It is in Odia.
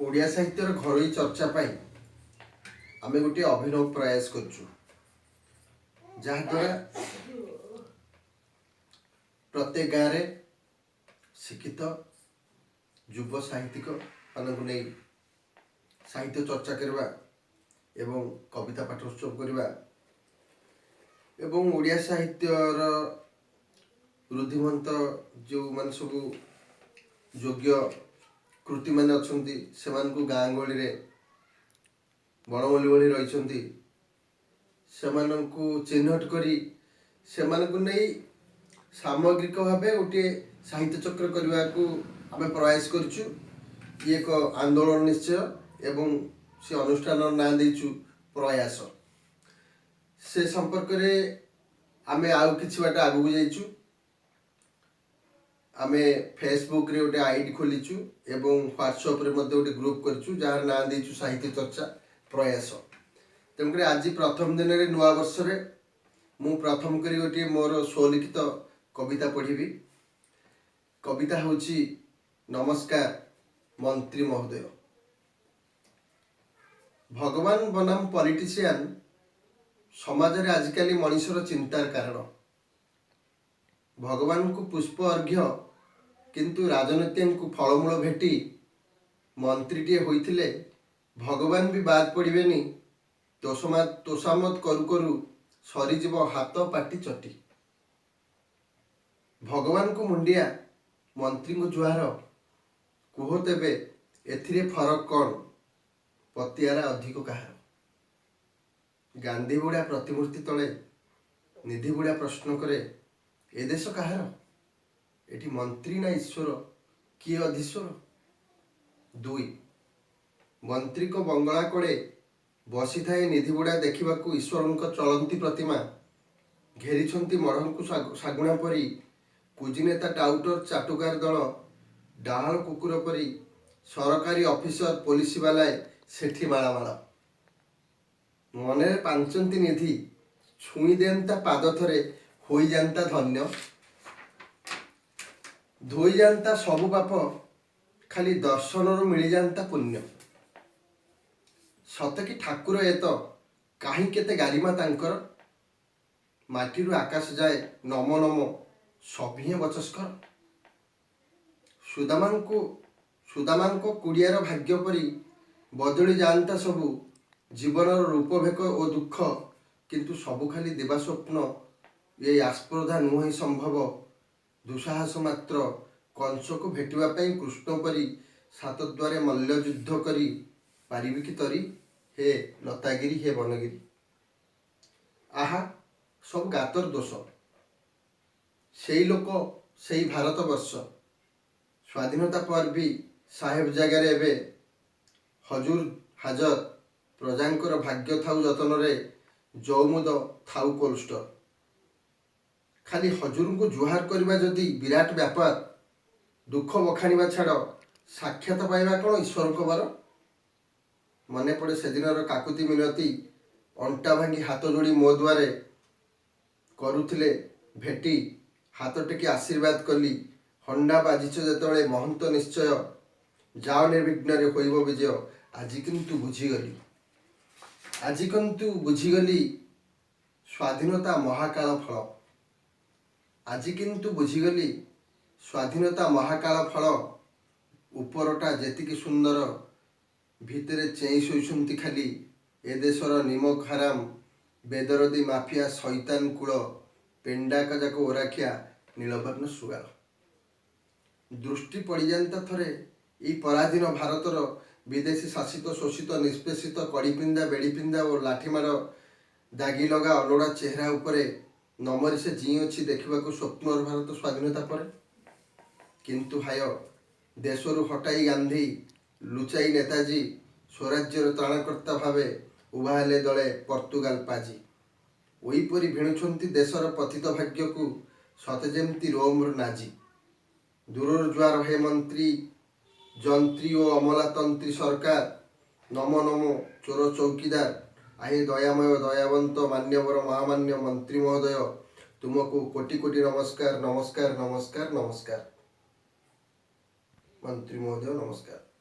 ଓଡ଼ିଆ ସାହିତ୍ୟର ଘରୋଇ ଚର୍ଚ୍ଚା ପାଇଁ ଆମେ ଗୋଟିଏ ଅଭିନବ ପ୍ରୟାସ କରୁଛୁ, ଯାହାଦ୍ୱାରା ପ୍ରତ୍ୟେକ ଗାଁରେ ଶିକ୍ଷିତ ଯୁବ ସାହିତ୍ୟିକ ମାନଙ୍କୁ ନେଇ ସାହିତ୍ୟ ଚର୍ଚ୍ଚା କରିବା ଏବଂ କବିତା ପାଠୋତ୍ସବ କରିବା ଏବଂ ଓଡ଼ିଆ ସାହିତ୍ୟର ଋଦ୍ଧିମନ୍ତ ଯେଉଁମାନେ ସବୁ ଯୋଗ୍ୟ କୃତିମାନେ ଅଛନ୍ତି, ସେମାନଙ୍କୁ ଗାଁ ଗହଳିରେ ବଣମୂଲି ଭଳି ରହିଛନ୍ତି, ସେମାନଙ୍କୁ ଚିହ୍ନଟ କରି ସେମାନଙ୍କୁ ନେଇ ସାମଗ୍ରିକ ଭାବେ ଗୋଟିଏ ସାହିତ୍ୟ ଚକ୍ର କରିବାକୁ ଆମେ ପ୍ରୟାସ କରିଛୁ। ଇଏ ଏକ ଆନ୍ଦୋଳନ ନିଶ୍ଚୟ ଏବଂ ସେ ଅନୁଷ୍ଠାନର ନାଁ ଦେଇଛୁ ପ୍ରୟାସ। ସେ ସମ୍ପର୍କରେ ଆମେ ଆଉ କିଛି ବାଟ ଆଗକୁ ଯାଇଛୁ। ଆମେ ଫେସବୁକରେ ଗୋଟେ ଆଇଡି ଖୋଲିଛୁ ଏବଂ ହ୍ୱାଟ୍ସଆପ୍ରେ ମଧ୍ୟ ଗୋଟେ ଗ୍ରୁପ୍ କରିଛୁ, ଯାହାର ନାଁ ଦେଇଛୁ ସାହିତ୍ୟ ଚର୍ଚ୍ଚା ପ୍ରୟାସ। ତେଣୁକରି ଆଜି ପ୍ରଥମ ଦିନରେ, ନୂଆ ବର୍ଷରେ ମୁଁ ପ୍ରଥମ କରି ଗୋଟିଏ ମୋର ସ୍ୱଲିଖିତ କବିତା ପଢ଼ିବି। କବିତା ହେଉଛି ନମସ୍କାର ମନ୍ତ୍ରୀ ମହୋଦୟ। ଭଗବାନ ବନାମ ପଲିଟିସିଆନ ସମାଜରେ ଆଜିକାଲି ମଣିଷର ଚିନ୍ତାର କାରଣ। ଭଗବାନଙ୍କୁ ପୁଷ୍ପ ଅର୍ଘ୍ୟ, କିନ୍ତୁ ରାଜନୀତିଙ୍କୁ ଫଳମୂଳ ଭେଟି। ମନ୍ତ୍ରୀଟିଏ ହୋଇଥିଲେ ଭଗବାନ ବି ବାଦ ପଡ଼ିବେନି। ତୋଷାମତ କରୁ କରୁ ସରିଯିବ ହାତ ପାଟି ଚଟି। ଭଗବାନଙ୍କୁ ମୁଣ୍ଡିଆ, ମନ୍ତ୍ରୀଙ୍କୁ ଜୁହାର, କୁହ ତେବେ ଏଥିରେ ଫରକ କ'ଣ? ପତିଆରା ଅଧିକ କାହାର? ଗାନ୍ଧୀ ବୁଢ଼ା ପ୍ରତିମୂର୍ତ୍ତି ତଳେ ନିଧି ବୁଢ଼ା ପ୍ରଶ୍ନ କରେ, ଏ ଦେଶ କାହାର? ଏଠି ମନ୍ତ୍ରୀ ନା ଈଶ୍ୱର, କିଏ ଅଧୀଶ୍ୱର? ଦୁଇ ମନ୍ତ୍ରୀଙ୍କ ବଙ୍ଗଳା କୋଡ଼େ ବସିଥାଏ ନିଧି ବୁଢ଼ା, ଦେଖିବାକୁ ଈଶ୍ୱରଙ୍କ ଚଳନ୍ତି ପ୍ରତିମା। ଘେରିଛନ୍ତି ମଢ଼ଙ୍କୁ ଶାଗୁଣା ପରି କୁଜିନେତା, ଟାଉଟର, ଚାଟୁକାର ଦଳ। ଡାହାଳ କୁକୁର ପରି ସରକାରୀ ଅଫିସର, ପୋଲିସ ବାଲାଏ ସେଠି ମାଳମାଳ। ମନରେ ପାଞ୍ଚନ୍ତି ନିଧି, ଛୁଇଁ ଦିଅନ୍ତା ପାଦ ଥରେ, ହୋଇଯାନ୍ତା ଧନ୍ୟ, ଧୋଇଯାନ୍ତା ସବୁ ପାପ, ଖାଲି ଦର୍ଶନରୁ ମିଳିଯାନ୍ତା ପୁଣ୍ୟ। ସତେ କି ଠାକୁର ଏ ତ, କାହିଁ କେତେ ଗାରିମା ତାଙ୍କର। ମାଟିରୁ ଆକାଶ ଯାଏ ନମ ନମ ସଭିଏଁ ବଚସ୍କର। ସୁଦାମାଙ୍କ କୁଡ଼ିଆର ଭାଗ୍ୟ ପରି ବଦଳି ଯାଆନ୍ତା ସବୁ ଜୀବନର ରୂପଭେକ ଓ ଦୁଃଖ। କିନ୍ତୁ ସବୁ ଖାଲି ଦିବା ସ୍ୱପ୍ନ, ଏ ଆସ୍ପର୍ଦ୍ଧା ନୁହେଁ ସମ୍ଭବ, ଦୁଃସାହସ ମାତ୍ର। କଂସକୁ ଭେଟିବା ପାଇଁ କୃଷ୍ଣ ପରି ସାତ ଦ୍ୱାରେ ମଲ୍ଲଯୁଦ୍ଧ କରି ପାରିବି କି ତରି, ହେ ଲତାଗିରି, ହେ ବନଗିରି? ଆହା, ସବୁ ଗାତର ଦୋଷ। ସେଇ ଲୋକ, ସେଇ ଭାରତ ବର୍ଷ। ସ୍ୱାଧୀନତା ପରେ ବି ସାହେବ ଜାଗାରେ ଏବେ ହଜୁର ହାଜର। ପ୍ରଜାଙ୍କର ଭାଗ୍ୟ ଥାଉ ଯତନରେ, ଜଉମୁଦ ଥାଉ କୋଲଷ୍ଟର। ଖାଲି ହଜୁରଙ୍କୁ ଜୁହାର କରିବା ଯଦି ବିରାଟ ବ୍ୟାପାର, ଦୁଃଖ ବଖାଣିବା ଛାଡ଼, ସାକ୍ଷାତ ପାଇବା କ'ଣ ଈଶ୍ୱରଙ୍କ ବର? ମନେ ପଡ଼େ ସେଦିନର କାକୁତି ମିନତି, ଅଣ୍ଟା ଭାଙ୍ଗି ହାତ ଯୋଡ଼ି ମୋ ଦୁଆରେ କରୁଥିଲେ ଭେଟି। ହାତ ଟେକି ଆଶୀର୍ବାଦ କଲି, ହଣ୍ଡା ବାଜିଛ ଯେତେବେଳେ ମହନ୍ତ ନିଶ୍ଚୟ, ଯାଅ ନିର୍ବିଘ୍ନରେ, ହୋଇବ ବିଜୟ। ଆଜି କିନ୍ତୁ ବୁଝିଗଲି, ଆଜି କିନ୍ତୁ ବୁଝିଗଲି ସ୍ୱାଧୀନତା ମହାକାଳ ଫଳ। ଆଜି କିନ୍ତୁ ବୁଝିଗଲି ସ୍ୱାଧୀନତା ମହାକାଳ ଫଳ। ଉପରଟା ଯେତିକି ସୁନ୍ଦର, ଭିତରେ ଚେଇଁ ଶୋଇଛନ୍ତି ଖାଲି ଏ ଦେଶର ନିମକ ହାରାମ, ବେଦରଦି, ମାଫିଆ, ଶୈତାନ କୂଳ, ପେଣ୍ଡାକ ଯାକ ଓରାଖିଆ, ନୀଳବର୍ଣ୍ଣ ଶୃଗାଳ। ଦୃଷ୍ଟି ପଡ଼ିଯାନ୍ତା ଥରେ ଏଇ ପରାଧୀନ ଭାରତର ବିଦେଶୀ ଶାସିତ, ଶୋଷିତ, ନିଷ୍ପେଷିତ, କଡ଼ିପିନ୍ଧା, ବେଡ଼ିପିନ୍ଧା ଓ ଲାଠିମାଡ଼ ଦାଗି ଲଗା ଅଲୋଡ଼ା ଚେହେରା ଉପରେ, ନମରି ସେ ଜିଇଁ ଅଛି ଦେଖିବାକୁ ସ୍ୱପ୍ନର ଭାରତ ସ୍ୱାଧୀନତା ପରେ। କିନ୍ତୁ ହାୟ, ଦେଶରୁ ହଟାଇ ଗାନ୍ଧୀ, ଲୁଚାଇ ନେତାଜୀ, ସ୍ୱରାଜ୍ୟର ତ୍ରାଣକର୍ତ୍ତା ଭାବେ ଉଭା ହେଲେ ଦଳେ ପର୍ତ୍ତୁଗାଲ ପାଜି। ଓଇପରି ଭିଣୁଛନ୍ତି ଦେଶର ପତିତ ଭାଗ୍ୟକୁ ସତେ ଯେମିତି ରୋମର ନାଜି। ଦୂରରୁ ଜୁହାର ହେ ମନ୍ତ୍ରୀ, ଯନ୍ତ୍ରୀ ଓ ଅମଲାତନ୍ତ୍ରୀ ସରକାର। ନମ ନମ ଚୋର ଚୌକିଦାର। ଆହେ ଦୟାମୟ, ଦୟାବନ୍ତ, ମାନ୍ୟବର, ମହାମାନ୍ୟ ମନ୍ତ୍ରୀ ମହୋଦୟ, ତୁମକୁ କୋଟି କୋଟି ନମସ୍କାର, ନମସ୍କାର, ନମସ୍କାର, ନମସ୍କାର। ମନ୍ତ୍ରୀ ମହୋଦୟ, ନମସ୍କାର।